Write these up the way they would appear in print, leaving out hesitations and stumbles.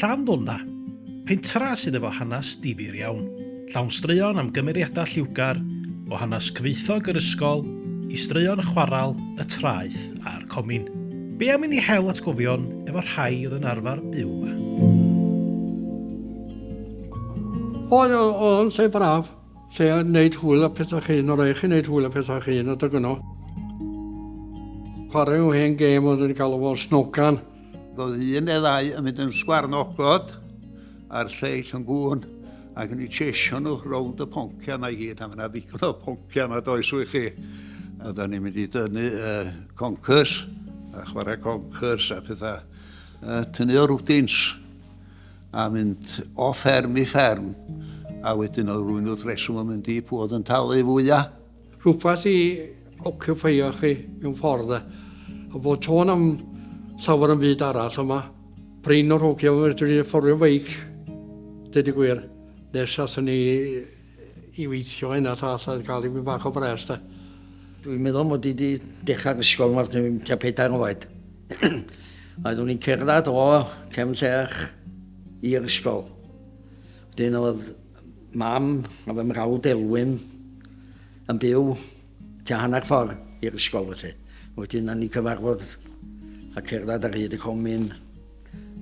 Llanddona, pentra sydd efo hanes difyr iawn. Llawn straeon am gymeriadau lliwgar, o hanes cyfoethog yr ysgol i straeon chwarel, y traeth a'r comin. Be am i ni hel atgofion efo rhai oedd yn arfer byw 'ma? Oedd, oedd o'n lle braf, lle i wneud hwyl a pethau chi'n, o rhaid chi wneud hwyl a pethau chi'n adeg yno. Chwarae rhyw hen gêm oedd yn galw fo snogan. Roedd un neu ddau yn mynd yn sgwarnogod a'r lleill yn gŵn ac yn eu chesio nhw rownd y poncia yma i gyd, a mae yna ddigon o poncia yma does wy chi. A da ni'n mynd i dynnu uh, conkers, a chwarae conkers a pethau. Uh, tynnu o rwdins a mynd o fferm i fferm a wedyn oedd rhywun wrth reswm yn mynd i pwy oedd yn talu fwyaf. Rhywbeth i ocupio chi mewn ffordd de. A fod sôn am llawer yn fyd arall yma. Prin o'r hogia fedrwn ni fforddio feic, deud y gwir. Nes athon ni i weithio hyn a llall a gael i bach o bres de. Dwi'n meddwl mod i wedi dechrau'r ysgol yma tua pedair oed. Oeddwn i'n cerdded o Cefn Llech i'r ysgol. Wedyn oedd Mam a fy mrawd Elwyn yn byw tua hanner ffordd i'r ysgol felly. Wedyn na ni cyfarfod a cerdded ar hyd y comin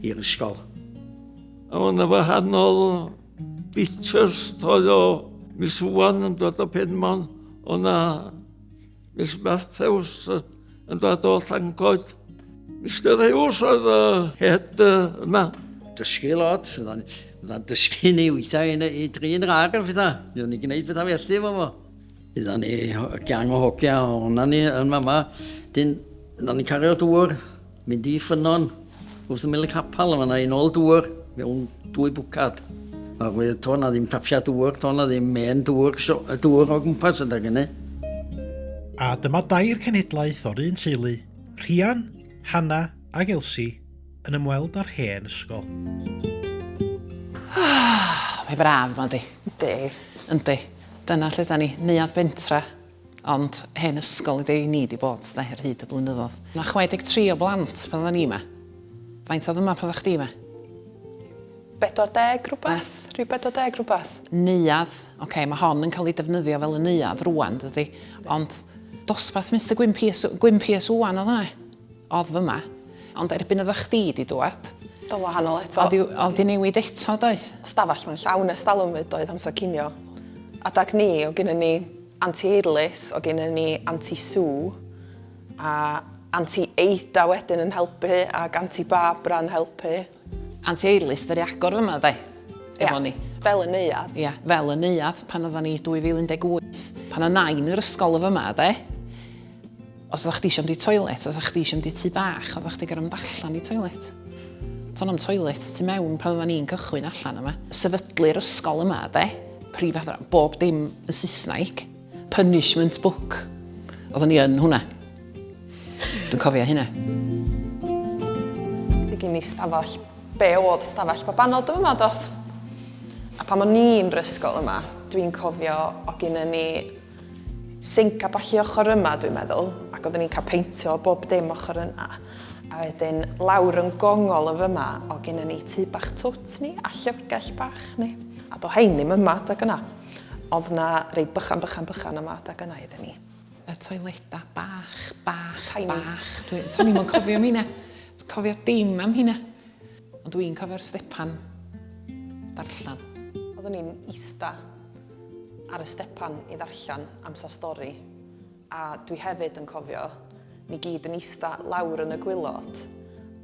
i'r ysgol. A oedd yna wahanol teachers, oedd o Miss Wan yn dod o Penmon, oedd yna Miss Matthews yn dod o Llangoed. Mister Hughes oedd y head yma. Dysgu lot, fydda'n dysgu ni weithiau i, i drin yr ar a pethau. Fydda'n ni'n gwneud pethau felly efo fo. Fydda'n ni gang o hogia o'na ni yn fama. Dyn, fydda'n ni'n cario dŵr, mynd i ffynnon wrth ymyl y capel yma i nôl dŵr mewn dwy bwcad. Oherwydd to na ddim tapia dŵr, to na ddim men dŵr, so, y dŵr o gwmpas yna hynny. A dyma dair cenhedlaeth o'r un teulu, Rhian, Hannah ag Elsi, yn ymweld â'r hen ysgol. Mae braf yma, di. Yndi. Yndi. Dyna lle da ni, Neuadd Bentra. Ond hen ysgol ydi ni di bod, de, ar hyd y blynyddoedd. Mae 63 o blant pan oedden ni yma. Faint oedd yma pan oeddech chdi yma? 40 rhywbeth, rhyw 40 rhywbeth. Neuadd, oce, okay, mae hon yn cael ei defnyddio fel y neuadd rwan, dydy. Ond dosbarth Mister Gwyn Pierce, Gwyn Pierce Owen oedd hwnna. Oedd fyma. Ond erbyn oeddech chdi di dwad... Do wahanol eto. Oedd di, oedd di newid eto, doedd? Stafell mae'n llawn ers talwm fyd doedd amser cinio. Adag ni, o gynna ni Auntie Eirlys, o gynna ni Auntie Sue, a Auntie Ada wedyn yn helpu, ac Auntie Barbara yn helpu. Auntie Eirlys ddaru agor fyma, de? Efo ni. Fel y neuadd. Ia, fel y neuadd pan oeddan ni 2018. Pan oedd nain yr ysgol y fyma, de? Os oeddach chdi isio mynd i toilet, oeddach chdi isio mynd i tŷ bach, oeddach chdi gorfod mynd allan i toilet. To'n am toilet tu mewn pan oeddan ni'n cychwyn allan yma. Sefydlu'r ysgol yma, de? Prif athro, bob dim yn Saesneg. Punishment book. Oedden ni yn hwnna. Dwi'n cofio hynna. Fi gen i stafell, be oedd stafell babanod yma, dos? A pan o'n i'n yr ysgol yma, dwi'n cofio o gynna ni Sinc a ballu ochr yma dwi'n meddwl, ac oedden ni'n cael peintio bob dim ochr yna. A wedyn lawr yn gongol yn fyma, o gynna ni tŷ bach twt ni a llyfrgell bach ni. A do hein ddim yma adag yna. Oedd na rei bychan bychan bychan yma adag yna iddyn ni. Y toileda bach, bach, Tiny. bach. Dwi, swn i'm yn cofio am hynna. Cofio dim am hynna. Ond dwi'n cofio'r stepan darllen. Oeddwn i'n ista ar y stepan i ddarllen amser stori a dwi hefyd yn cofio ni gyd yn ista lawr yn y gwilod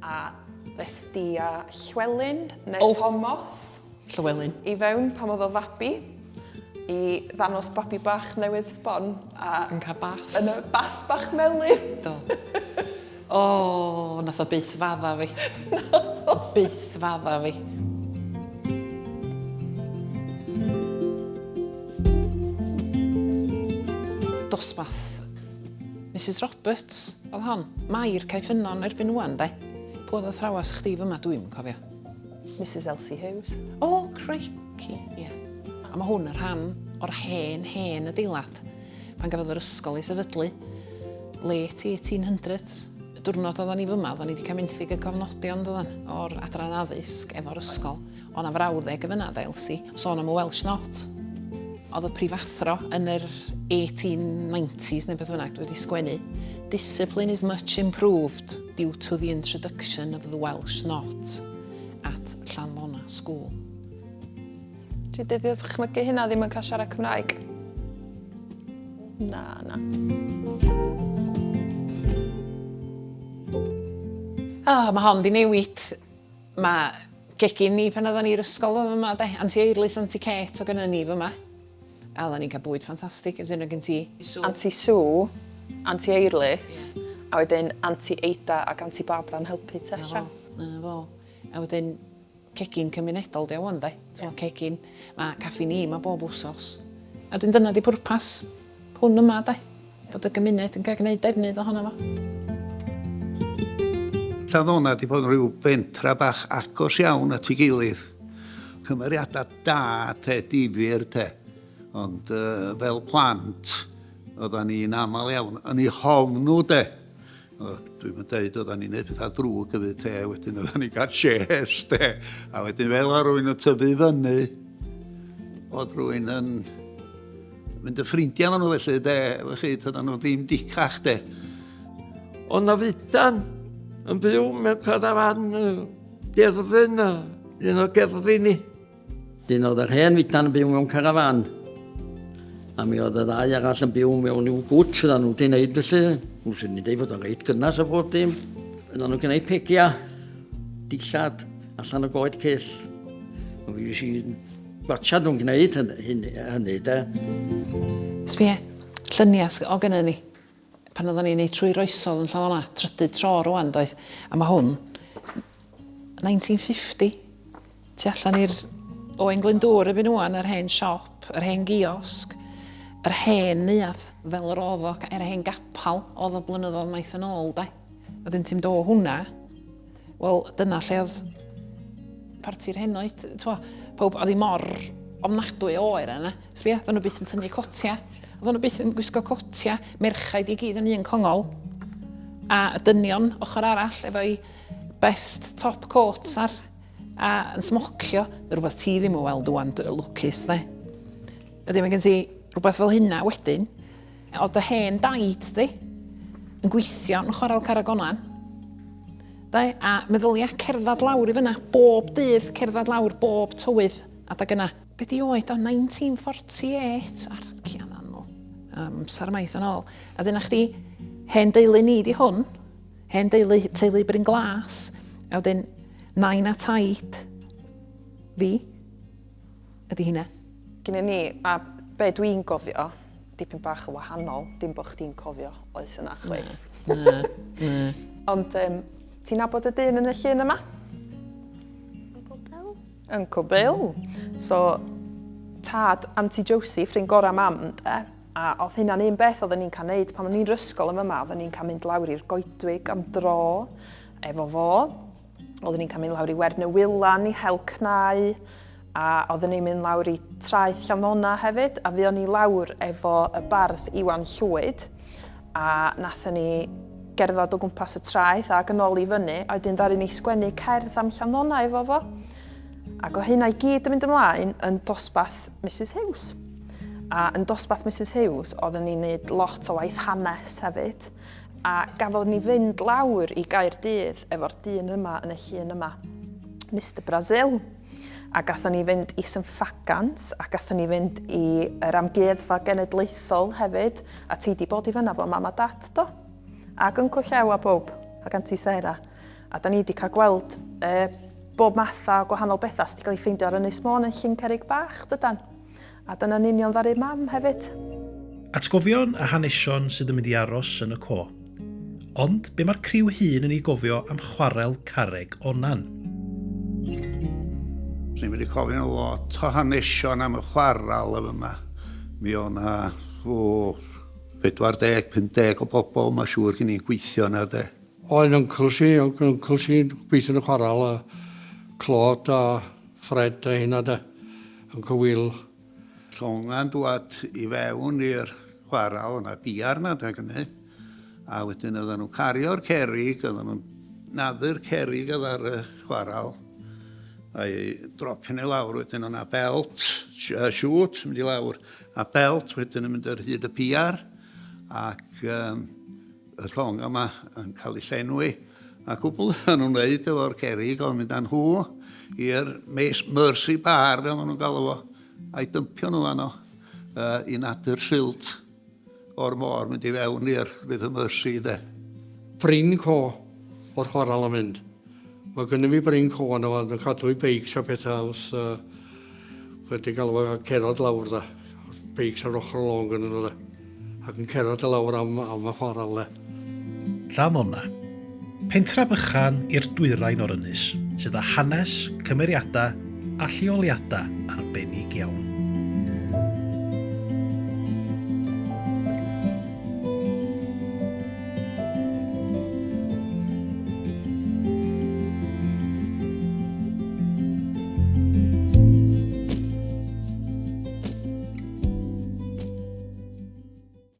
a ddes di a Llywelyn neu oh. Tomos Llywelyn i fewn pan oedd o fabi i ddanos babi bach newydd sbon a yn cael bath yn y bath bach melyn. Do. O, oh, nath o byth fadda fi. Byth fadda fi. Dosbarth Mrs Roberts oedd hon. Mair Caeffynon erbyn ŵan, de. Pwy oedd athrawes chdi fyma, dwi'm yn cofio. Mrs Elsie Hughes. O, oh, crikey, ie. Yeah. A mae hwn yn rhan o'r hen, hen adeilad. Pan gafodd yr ysgol ei sefydlu, late 1800s. Diwrnod oeddan ni fyma, oeddan ni wedi cael menthyg y cofnodion, doeddan, o'r adran addysg efo'r ysgol. O' 'na frawddeg yn fyna, de, Elsi, sôn am y Welsh Not. Oedd y prifathro yn yr 1890s neu beth bynnag wedi sgwennu Discipline is much improved due to the introduction of the Welsh Not at Llanddona School. Ti dyddio dychmygu hynna ddim yn cael siarad Cymraeg? Na, na. Oh, mae hon di newid. Mae gegin ni pan oedden ni'r ysgol oedd yma, de. Anti Eirlys, Anti Kate o gynnu ni fyma. A oedden ni'n cael bwyd ffantastig, efo dyn gen ti. Anti Sue, Anti Eirlys, a wedyn Anti Eida ac Anti Barbara yn helpu ti allan. Na fo. A wedyn cegin cymunedol 'di o 'wan 'de. T'mo' cegin, ma' caffi ni 'ma bob wsos. A 'dyn dyna 'di pwrpas hwn yma 'de, bod y gymuned yn cael gneud defnydd ohono fo. Llanddona 'di bod yn rhyw bentra bach agos iawn at ei gilydd. Cymeriadau da te, difyr te. Ond uh, fel plant, oeddan ni'n aml iawn yn eu hofn nhw de. Dwi'm yn deud oeddan ni'n neud pethau drwg hefyd te, wedyn oeddan ni'n cael chase te, a wedyn fel oedd rhywun yn tyfu fyny, oedd rhywun yn mynd y ffrindiau efo nhw felly de, efo chi, tyddan nhw ddim dicach de. Ond na fudan yn byw mewn carafan derfyn, un o gerddi ni. Dyn oedd yr hen fudan yn byw mewn carafan. A mi oedd y ddau arall yn byw mewn i'w gwt fyddan nhw wedi wneud felly. Wrth i'n dweud fod o'n reit gynnas a bob dim. Fyddan nhw'n gwneud pegia, dillad, allan o goed cyll. Ond fi eisiau gwatsiad nhw'n gwneud hynny, hynny de. Sbia, lluniau o gynnu ni. Pan oedden ni'n neud trwy roesodd yn Llanddona, trydydd tro rwan doedd. A mae hwn 1950. Tu allan i'r Owain Glyndŵr erbyn ŵan, yr hen siop, yr hen giosg, yr hen neuadd, fel yr oedd o, yr hen gapel oedd o blynyddoedd maith yn ôl, de. Wedyn ti'n mynd o hwnna, wel, dyna lle oedd parti'r henoed, t'mo, pawb, oedd hi mor ofnadwy o oer yna. Sbia, oedden nhw byth yn tynnu cotia. Oedden nhw byth yn gwisgo cotia, merchaid i gyd yn un congol, a dynion ochr arall efo'i best top coats ar a yn smocio, rhywbeth ti ddim yn weld ŵan, lwcus de. Ydy, mae gen ti rhywbeth fel hynna wedyn. O dy hen daid di, yn gweithio yn chwarel Caragonan. De, a meddylia cerdded lawr i fyna bob dydd, cerdded lawr bob tywydd adag yna. Be di oed o? 1948? Arcian annwl. Amser maith yn ôl. A dyna chdi, hen deulu ni di hwn. Hen deulu, teulu Bryn Glas, a wedyn nain a taid fi ydy hynna. Gynna ni, a be dwi'n gofio, dipyn bach yn wahanol, dim bod chdi'n cofio oes yna chwaith. Na, na, na. Ond um, ti'n nabod y dyn yn y llun yma? Uncle Bill. Uncle Bill. So, tad Auntie Josie, ffrind gorau mam, de, A oedd hynna'n un beth oedden ni'n cael neud pan o'n i'n ysgol yn fyma, oedden ni'n cael mynd lawr i'r goedwig am dro efo fo. Oedden ni'n cael mynd lawr i Wern y Wylan i hel cnau, a oedden ni'n mynd lawr i Traeth Llanddona hefyd, a fuon ni lawr efo y bardd Iwan Llwyd, a nathon ni gerdded o gwmpas y traeth ac yn ôl i fyny, a wedyn ddaru ni sgwennu cerdd am Llanddona efo fo. Ac o hynna i gyd yn mynd ymlaen yn dosbarth Misus Hughes. A yn dosbarth Misus Hughes, oedden ni'n neud lot o waith hanes hefyd. A gafodd ni fynd lawr i Gaerdydd efo'r dyn yma yn y llun yma, Mister Brazil. A gathon ni fynd i St Fagans, a gathon ni fynd i yr Amgueddfa Genedlaethol hefyd. A ti di bod i fyna fo mam a dad, do? Ac Uncle Llew a bob, ac Auntie Sarah. A da ni wedi cael gweld e, bob matha o gwahanol bethau sydd wedi cael ei ffeindio ar Ynys Môn yn Llyn Cerrig Bach, dydan? A dyna'n union ddaru mam hefyd. Atgofion a hanesion sydd yn mynd i aros yn y co. Ond be mae'r criw hŷn yn ei gofio am chwarel Carreg Onan? Swn i'n medru cofio lot o hanesion am y chwarel y fyma. Mi o' 'na, o, 40, 50 o bobl ma' siŵr gen i'n gweithio yna de. Oedd uncles i, uncles i'n gweithio yn y chwarel, a Claude a Fred a hynna de, Uncle Will. Llonga'n dwad i fewn i'r chwarel, o'na biar 'na adeg hynny, A wedyn oedden nhw'n cario'r cerrig, oedden nhw'n naddu'r cerrig oedd ar y chwaral, a'i dropio nhw lawr, wedyn o'na belt, siwt yn mynd i lawr, a belt wedyn yn mynd ar hyd y piar, ac um, y llong yma yn cael ei llenwi, a cwbl oedden nhw'n wneud efo'r cerrig oedd mynd â nhw i'r Mercy Bar, fel maen nhw'n galw fo, a'i dympio nhw fanno uh, i nadu'r silt o'r môr mynd i fewn i'r River Mersey de. Bryn Co o'r chwaral yn mynd. Mae gynnu fi Bryn Co yno fo, yn cadw i beics a pethau wrth uh, wedi gael fo cerdded lawr da. Beics ar ochr y lôn gynnu nhw da. Ac yn cerdded y lawr am, am y chwaral de. Llanona. Pentra bychan i'r dwyrain o'r ynys, sydd â hanes, cymeriadau a lleoliadau arbennig iawn.